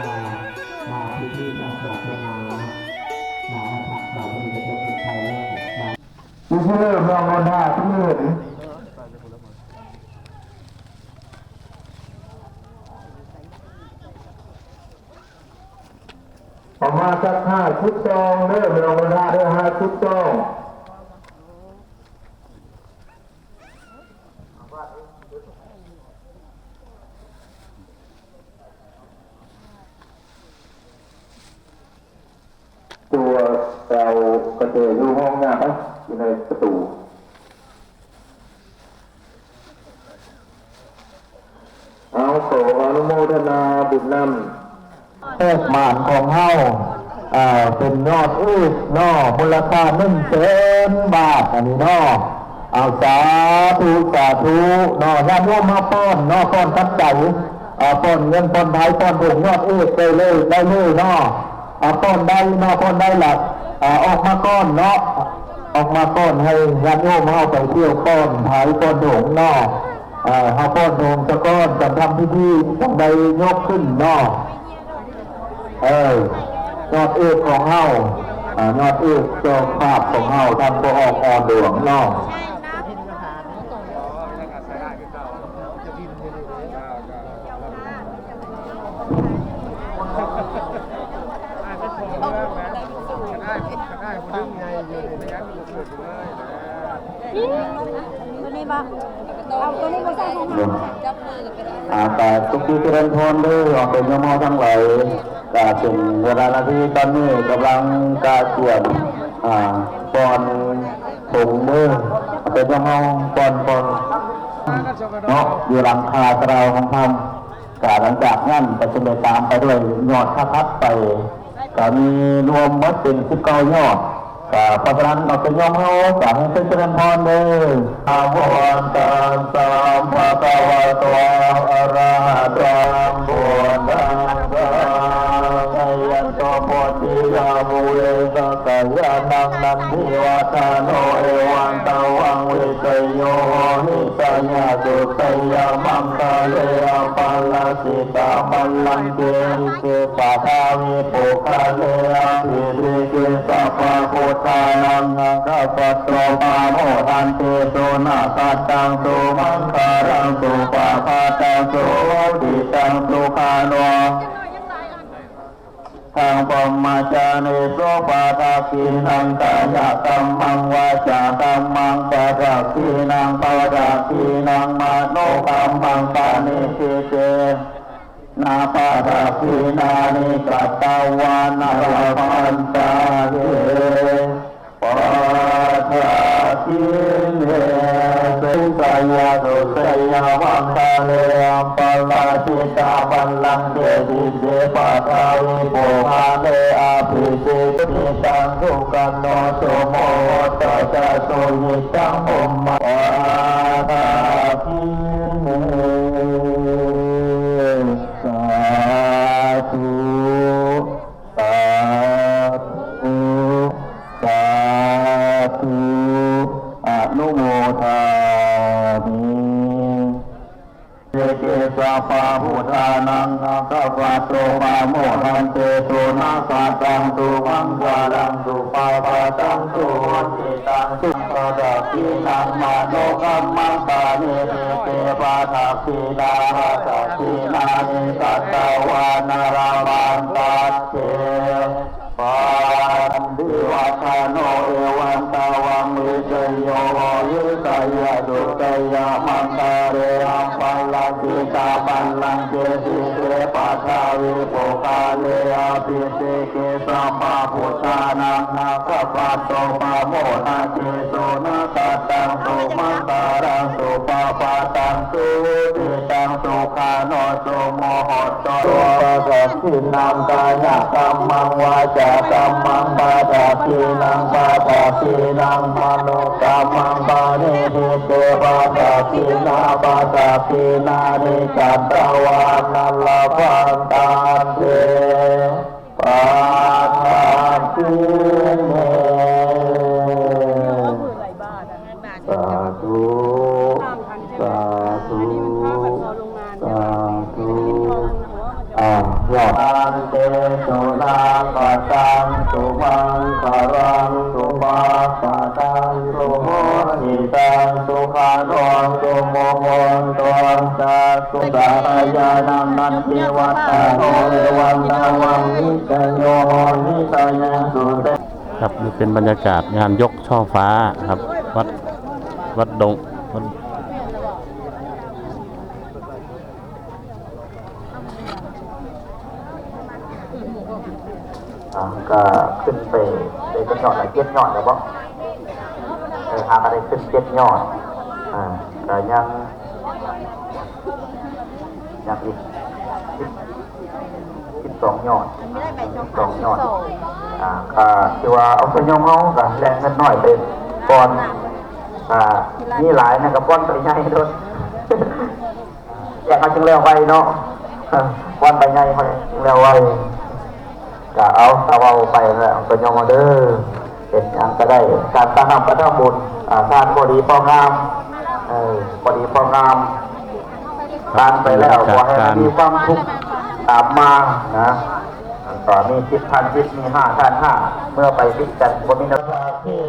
ມາພິທີທາງສາສະໜາ ມາທາງສາສະໜາ ທີ່ເລີ່ມລອງໂນນທາທີ່ເຫັນ ເອົາມາຈັກຫ້າສິບຊອງເດີ ພີ່ນ້ອງໂນນທາເດີ ຫ້າສິບຊອງ. ຕົວເອົາກະແຈຢູ່ຫ້ອງຍາໄປ ຢູ່ໃນປະຕູ ເອົາ ຂໍອະນຸໂມທະນາບຸນນຳ. ແຂກໝານຂອງເຮົາ ເປັນຍອດເອກເນາະ ມູນລະຄ່າໜຶ່ງແສນບາດ ອັນນີ້ເນາະ. ເອົາ ສາທຸ ສາທຸເນາະ ຍາດໂຍມມາປ້ອນເນາະ ປ້ອນປັດໄຈ ປ້ອນເງິນ ປ້ອນໄທ ປ້ອນຖົງຍອດເອກໄດ້ເລີຍ ໄດ້ເລີຍເນາະ. ປ້ອນໄດ້ເນາະ ປ້ອນໄດ້ລະ ອອກມາກ່ອນເນາະ ອອກມາກ່ອນ ໃຫ້ຍາດໂຍມເຮົາໄປທ່ຽວປ້ອນໄທ ປ້ອນຖົງເນາະ. ເຮົາປ້ອນຖົງສາກ່ອນ ຈັ່ງທຳພິທີ ຈັ່ງໄດ້ຍົກຂຶ້ນເນາະ. ເອີ ຍອດເອກຂອງເຮົາ ອາ ຍອດເອກເຈົ້າພາບຂອງເຮົາ ທ່ານບໍ່ອອກອ່ອນຫຼວງເນາະ. ໂຕນີ້ບໍ່? ເອົາໂຕນີ້ບໍ່ໃສ່ຂອງເຮົາ ຈັບມືກັນໄປໄດ້ ອາ ກະສຸກດີຈະເລີນພອນເດີ ຍາດໂຍມເຮົາທັງຫຼາຍ ກະເປັນເວລານາທີຕອນນີ້ກຳລັງກະກຽມ ອາ ປ້ອນຖົງເດີ ຍາດໂຍມເຮົາປ້ອນ ປ້ອນເນາະ ຢູ່ຫຼັງຄາຕະລາວຂອງທ່ານ. ກະຫຼັງຈາກນັ້ນກະຊິໄດ້ຕາມໄປດ້ວຍຍອດຖັດໆໄປ ກະມີລວມໝົດເປັນສິບເກົ້າຍອດ. ກະເພາະສະນັ້ນ ຍາດໂຍມເຮົາກະໃຫ້ເຊີນຈະເລີນພອນເດີ. ອາ ວັນຕັງ ສຳພະຄະວະໂຕ ອະລະຫະຕັງ ພຸດທັງ ສະ ຈະຍັນໂຕ ໂພທິຍາ ມູເລ ສັກກາຍານັງ ນັນທິວັດທະໂນ ເອວັງ ຕະວັງ ວິສະໂຍ ໂຫ ຫິ ສະຍາ ສຸ ສະຍາ ມັງຄະເລ ອະພະລະຊິຕາ ບັນລັງເກ ເສ ປະທາວິ ປຸກຄະເລ ອະພິເສເກ ສັບພະພຸດທານັງ ອາກາສັດໂຕ ປະໂມທັນເຕ ສຸນາຄະຕັງ ສຸມັງຄະລັງ ສຸປະພາຕັງ ສຸຫຸຕິຕັງ ສຸຂານຸ ທັງ ພຣມະຈາຣີສຸ ປະດັກຂິນັງ ກາຍະກຳມັງ ວາຈາກຳມັງ ປະດັກຂິນັງ ປະດັກຂິນັງ ມະໂນກຳມັງ ປະນິທິເຕນະ ປະດັກຂິນານິ ກັດຕະວານະ ລະພັນຕາເທ ປະດັກຂິເນ ເສ ສະຍາ ສຸ ສະຍາ ມັງຄະເລ ອະພະລະຊິຕາ ບັນລັງເກ ສິ ເສ ປະທາວິ ປຸກຄະເລ ອະພິເສ ເສ ນິຕັງ ສຸຂະໂນ ສຸໂມໂຫຕະ ຈະ ສຸຫິຕັງ ໂອມະ ປະດັກຂິເນ ສາທຸ ສາທຸ ສາທຸ ອະນຸໂມທາມິ ເສເກ ສັບພະພຸດທານັງ ອາກາສັດໂຕ ປະໂມທັນເຕ ສຸນາຄະຕັງ ສຸມັງຄະລັງ ສຸປະພາຕັງ ສຸຫຸຕິຕັງ ສຸ ປະດັກຂິນັງ ມະໂນກຳມັງ ປະນິທິເຕ ປະດັກຂິນາ ປະດັກຂິນານິ ກັດຕະວານະ ລະພັນຕາເທ ປັນຕິວັດທະໂນ ເອວັງ ຕະວັງ ວິສະໂຍ ໂຫ ຫິ ສະຍາ ສຸ ສະຍາ ມັງຄະເລ ອະພະລະຊິຕາ ບັນລັງເກ ສິ ເສ ປະທາວິ ປຸກຄະເລ ອະພິເສເກ ສັບພະພຸດທານັງ ອາກາສັດໂຕ ປະໂມທັນເຕ ສຸນາຄະຕັງ ສຸມັງຄະລັງ ສຸປະພາຕັງ ສຸຫຸຕິຕັງ ສຸຂານຸ ສຸໂມໂຫ ໂຕ ປະດັກຂິນັງ ກາຍະກຳມັງ ວາຈາກຳມັງ ປະດັກຂິນັງ ປະດັກຂິນັງ ມະໂນກຳມັງ ປະນິທິເຕ ປະດັກຂິນາ ປະດັກຂິນານິ ກັດຕະວານະ ລະພັນຕາເທ ປະດັກຂິເນ ສາທຸ ສາທຸ ສາທຸ ອາ ຍອດ ອັນເຕ ສຸນາກະຕັງ ສຸມັງຄະລັງ ສຸພາພະຕັງ ສຸໂຫຕິຕັງ ສຸຂະໂນ ສຸມຸໂຫຕຸ ຈັກສຸ ສາຍານັງ ນັນຕິວັດທະໂນ ເອວັງ ຕະວັງ ວິຊະໂຍ ໂຫຕິ ສາຍາສຸເຕ ຄັບ ນີ້ເປັນບັນຍາກາດງານຍົກຊ່ອຟ້າຄັບ ວັດ ວັດດົງ ວັດ ອ່າ ກໍຂຶ້ນໄປໄດ້ຈັກຍອດລະ ເຈັດຍອດແລ້ວບໍ? ເອີ ຫາກໍໄດ້ຂຶ້ນເຈັດຍອດ ອ່າ ກໍຍັງ ຍັງອີກສິບ ສິບສອງຍອດ ສິບສອງຍອດ ອ່າ ກໍຖືວ່າອົງສະຍົມເຮົາກໍແລ່ນເງິນນ້ອຍໄປກ່ອນ ອ່າ ມີຫຼາຍນັ້ນກໍປ່ອນໄປໃຫຍ່ໂລດ. ແຈກເຮົາຈຶ່ງແລ້ວໄວເນາະ ບ່ອນໃບໃຫຍ່ເຮົາຈຶ່ງແລ້ວໄວ ກະເອົາ ກະເວົ້າໄປແລ້ວ ກະຍອມເອົາເດີ ເຮັດຫຍັງກະໄດ້ ການຕັ້ງນ້ຳປະທັງບຸນ ອ່າ ທານພໍດີພໍງາມ ເອີ ພໍດີພໍງາມ ທານໄປແລ້ວ ບໍ່ໃຫ້ມັນມີຄວາມທຸກຕາມມານະ ກໍມີສິບທານສິບ ມີຫ້າທານຫ້າ ເມື່ອໄປຜິດກັນບໍ່ມີນ້ຳ ປະທັກຂິນ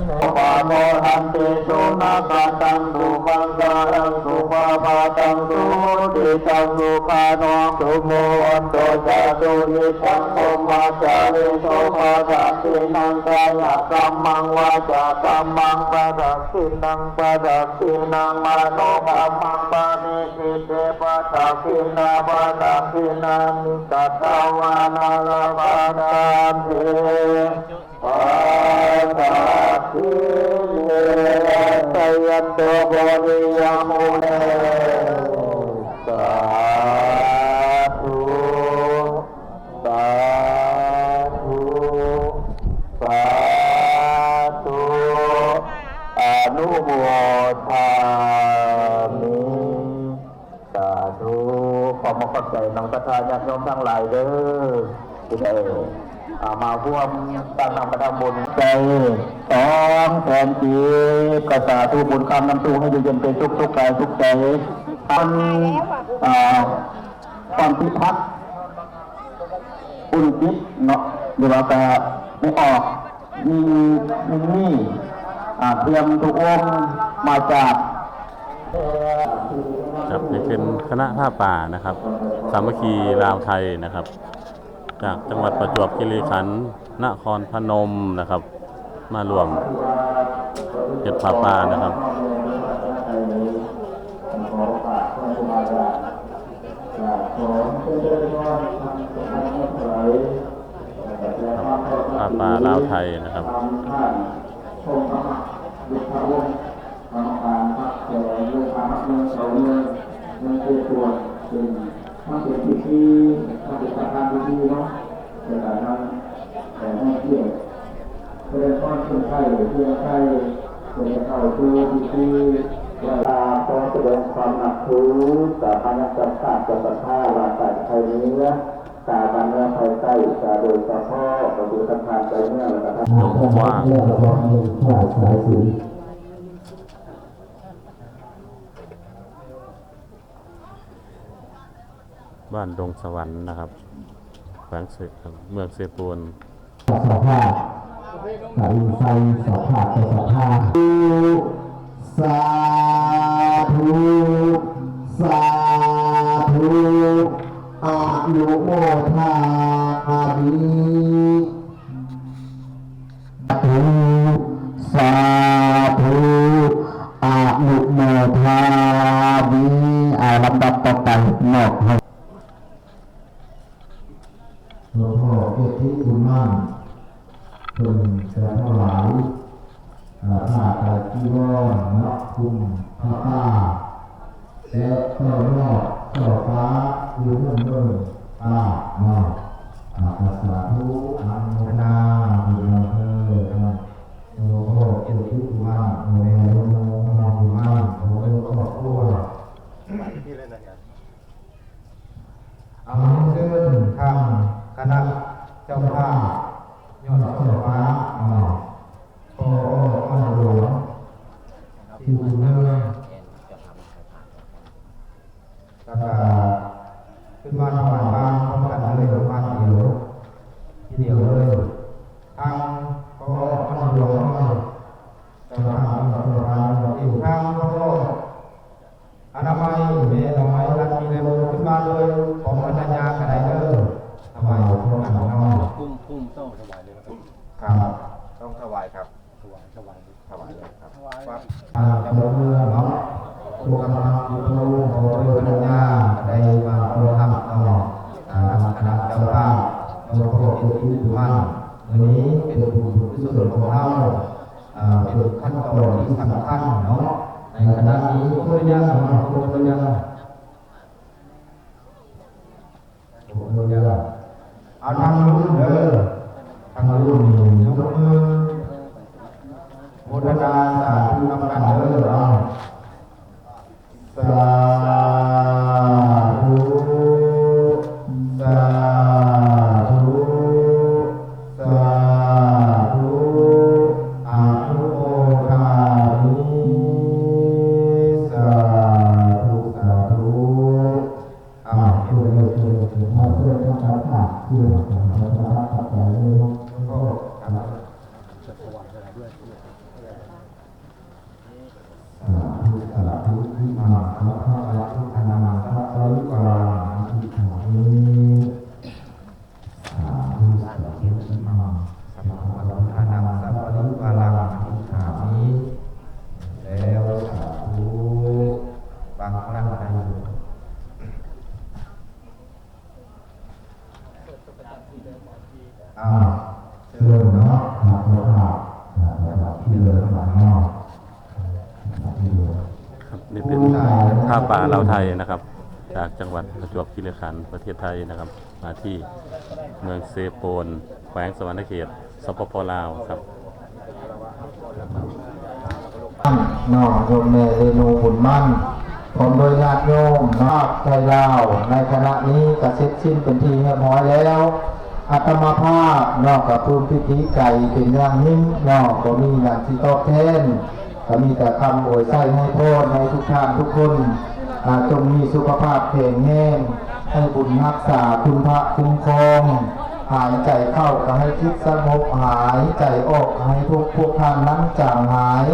ເນ ປະໂມທະນຕິສຸນະກະຕັງ ສຸມັງຄະລັງ ສຸພາພະຕັງ ສຸໂຫຕິຕັງ ສຸຂະໂນ ສຸມຸໂຫນຕຸ ຈະຕຸອິດຕັງ ພຣມະຈາຣີສຸ ປະທັກຂິນັງ ກາຍະກຳມັງ ວາຈາກຳມັງ ປະທັກຂິນນັງ ປະທັກຂິນັງ ມະໂນກຳມັງ ປະນິ ທິດເຕ ປະທັກຂິນາ ປະທັກຂິນານິ ກະຕະວານາ ລະພັດທານເທ ປະທັກຂິນເນ ຊະຍັນໂຕ ໂພລິຍະມຸເນ ສາທຸ ສາທຸ ສາທຸ ອະນຸໂມທາມິ ສາທຸ ຂອບອົກຂອບໃຈນຳສັດທາຍາດໂຍມທັງຫຼາຍເດີ ທີ່ໄດ້ ອ່າ ມາຮ່ວມຕັ້ງນຳປະທັງບຸນໃຈສອງແສນກີບ ກໍສາທຸບຸນຄຳນຳສູ່ ໃຫ້ຢູ່ເຢັນເປັນສຸກ ສຸກກາຍສຸກໃຈ ທັງ ອ່າ ຄວາມພິພັດ ອຸ່ນຈິດເນາະ ຫຼືວ່າກະໄດ້ອອກ ມີ ມີ ອ່າ ເຄື່ອງທຸອົງມາຈາກ ຄັບ ນີ້ເປັນຄະນະຜ້າປ່ານະຄັບ ສາມັກຄີລາວໄທນະຄັບ ຈາກຈັງຫວັດປະຈວບຄີຣີຂັນ ນະຄອນພະນົມນະຄັບ ມາຮ່ວມເຮັດຜ້າປ່ານະຄັບ. ຜ້າປ່າລາວໄທນະຄັບ ກຳມະການພັກແຂວງ ແລະ ກຳມະການເມືອງເຊົາເມືອງ ເມືອງເຊຕວນ ເປັນ ທັງເປັນພິທີ ທັງເປັນປະທານພິທີເນາະ ແລະ ກະທັງແຂວງຮອດວຽກ ສະແດງຄວາມເຊື່ອງໃສ ເຊື່ອງໃສ ເພື່ອຈະເຂົ້າສູ່ພິທີໄຫວ້ ຂໍສະແດງຄວາມນັບຖື ສະມານະສັດທາ ເຈົ້າສັດທາ ລາວໃຕ້ ໄພເໜືອ ສາມານະໄພໃຕ້ ກະໂດຍສະເພາະ ກະຄືທັງທ່ານໄພເໜືອ ແລະ ກະທ່ານ ດົງຂວ້າງ ແລະ ກະພວກເຮົາ ຝ່າຍສາຍສິນ ບ້ານດົງສະຫວັນນະຄັບ ແຂວງເຊ ເມືອງເຊໂປນ ສະພາບ ກະອິນໄຊ ສະພາບ ສະພາບ ສາທຸ ສາທຸ ອະນຸໂມທາມິ ສາທຸ ສາທຸ ອະນຸໂມທາມິ ອາ ລຳດັບຕໍ່ໄປ ມອບໃຫ້ ຫຼວງພໍ່ເກດທິບຸນໝັ້ນ ເພິ່ນຈະຖວາຍ ອ່າ ຜ້າໄຕຈີວອນເນາະ ຄຸມຜ້າປ່າ ແລະ ຕໍ່ຍອດຊ່ອຟ້າຢູ່ເທິງເບິ່ງຕາເນາະ ອ່າ ກະສາທຸ ອະນຸໂມທາບຸນນຳເດີ ທາງ ໂອ້ໂຫ ເຈົ້າທີ່ຜູ້ງາມ ໂອ້ແມ່ໂອ້ນ້ອງຜູ້ງາມ ໂອ້ຄອບຄົວ ເອົາເຊີນທາງຄະນະເຈົ້າພາບ ຍອດຊ່ອຟ້າເນາະ ພໍ່ອ້ອນຫຼວງ ທີ່ບຸນເດີ ແລ້ວກໍຂຶ້ນມາຖວາຍບາດພ້ອມກັນເລີຍ ບາດດຽວ ທີດຽວເລີຍ ທາງ ພ.ອ.ອະນາໄມ ເຈົ້າພາບ ທາງ ພ.ອ. ອະນາໄມ ແມ່ອະນາໄມ ລັດມີແລະໂມ ຂຶ້ນມາເລີຍ ພ້ອມພັນລະຍາກໍໄດ້ເດີ ຖວາຍພ້ອມກັນເນາະ ກຸ້ມ ກຸ້ມ ຕ້ອງຖວາຍເລີຍ ຄັບ ຕ້ອງຖວາຍຄັບ ຖວາຍ ຖວາຍ ຖວາຍເລີຍຄັບ ອ່າ ຈຳນວນເນາະ ຜູ້ກຳກັບຢູ່ພະອົງ ພະໂຍພະຍາ ໄດ້ມາຕ້ອນຮັບເນາະ ອ່າ ຄະນະເຈົ້າພາບ ເນາະ ເປັນທີ່ຖືໝັ້ນ ມື້ນີ້ເປັນບຸນກຸສົນຂອງເຮົາ ອ່າ ເປັນຂັ້ນຕອນທີ່ສຳຄັນເນາະ ໃນຂະນະນີ້ ຄົນລະຢ່າງເນາະ ຄົນລະຢ່າງ ເອົາທາງລຸ້ນເດີ ທາງລຸ້ນນີ້ຍົກມືໂມທະນາສາທຸນຳກັນເດີ ເອົາ ສາທຸ ສາທຸ ສາທຸ ອະນຸໂມທາມິ ສາທຸ ສາທຸ. ອ້າວ ເຊີນເລີຍ ເຊີນເລີຍ ເຊີນເລີຍ ເຊີນທາງການ ອ່າ ເຊີນທາງການ ຂອບໃຈເລີຍເນາະ ສາທຸ ສາທຸ ອິມັງ ສະພະວະ ທຸທານັງ ສະປະລິວາລັງ ອະທິຖາມິ ສາທຸ ສາທຸ ອິມັງ ສະພະວະ ທຸທານັງ ສະປະລິວາລັງ ອະທິຖາມິ ແລ້ວ ສາທຸ ບາງຄັ້ງໄດ້ຢູ່ ອ້າວ ເຊີນເນາະ ມາເຈົ້າພາບ ອ່າ ລຳດັບທີ່ເດີມມາເນາະ ທີ່ເດີມ ຄັບ ນີ້ເປັນຜ້າປ່າລາວໄທນະຄັບ ຈາກຈັງຫວັດປະຈວບຄີຣີຂັນ ປະເທດໄທນະຄັບ ມາທີ່ເມືອງເຊໂປນ ແຂວງສະຫວັນນະເຂດ ສປປ ລາວຄັບ. ເນາະ ໂຍມແມ່ເຣນູບຸນໝັ້ນ ພ້ອມດ້ວຍຍາດໂຍມເນາະ ໄທລາວ ໃນຂະນະນີ້ກະເສັດສິ້ນເປັນທີ່ຮຽບຮ້ອຍແລ້ວ ອາດຕະມາພາບເນາະ ກະປຶ້ມປີຕິໃຈເປັນຢ່າງຍິ່ງເນາະ ບໍ່ມີຫຍັງຊິຕອບແທນ ກະມີແຕ່ຄຳອວຍໄຊໃຫ້ພອນໃຫ້ທຸກທ່ານທຸກຄົນ ອ່າ ຈົ່ງມີສຸຂະພາບແຂງແຮງ ໃຫ້ບຸນຮັກສາ ຄຸນພະຄຸ້ມຄອງ ຫາຍໃຈເຂົ້າກະໃຫ້ຈິດສະຫງົບ ຫາຍໃຈອອກກະໃຫ້ທຸກພວກທ່ານນັ້ນຈາງຫາຍ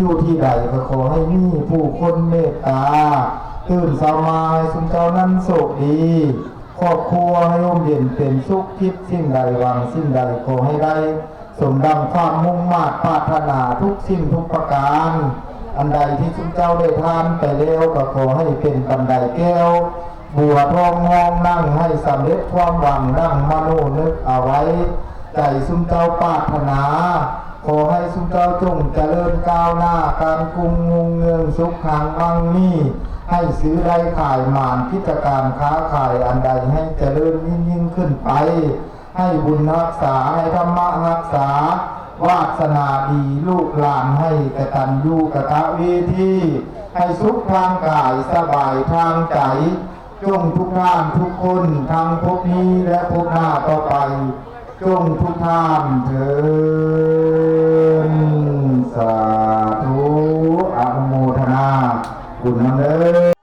ຢູ່ທີ່ໃດກະຂໍໃຫ້ມີຜູ້ຄົນເມດຕາ ຕື່ນເຊົ້າມາໃຫ້ຊຸມເຈົ້ານັ້ນໂຊກດີ ຄອບຄົວໃຫ້ຮົ່ມເຢັນເປັນສຸກ ຄິດສິ່ງໃດຫວັງສິ່ງໃດຂໍໃຫ້ໄດ້ ສົມດັ່ງຄວາມມຸ່ງມາດປາດຖະໜາທຸກສິ່ງທຸກປະການ ອັນໃດທີ່ຊຸມເຈົ້າໄດ້ທານໄປແລ້ວ ກໍຂໍໃຫ້ເປັນບັນໄດແກ້ວ ບົວທອງຮອງນັ່ງ ໃຫ້ສຳເລັດຄວາມຫວັງດັ່ງມະໂນນຶກເອົາໄວ້ ໃຈຊຸມເຈົ້າປາດຖະໜາ ຂໍໃຫ້ຊຸມເຈົ້າຈົ່ງຈະເລີນກ້າວໜ້າ ການກຸ້ງຮຸ່ງເຮືອງ ສຸກຮັ່ງມັ່ງມີ ໃຫ້ຊື້ໄດ້ຂາຍໝານ ກິດຈະການຄ້າຂາຍອັນໃດໃຫ້ຈະເລີນຍິ່ງໆຂຶ້ນໄປ ໃຫ້ບຸນຮັກສາ ໃຫ້ທຳມະຮັກສາ ວາດສະໜາດີ ລູກຫຼານໃຫ້ກະຕັນຍູກະຕະເວທີ ໃຫ້ສຸກທາງກາຍ ສະບາຍທາງໃຈ ຈົ່ງທຸກທ່ານທຸກຄົນ ທັງພົບນີ້ ແລະ ພົບໜ້າຕໍ່ໄປ ຈົ່ງທຸກທ່ານເທີ້ນ ສາທຸ ອະນຸໂມທະນາບຸນນຳເດີ.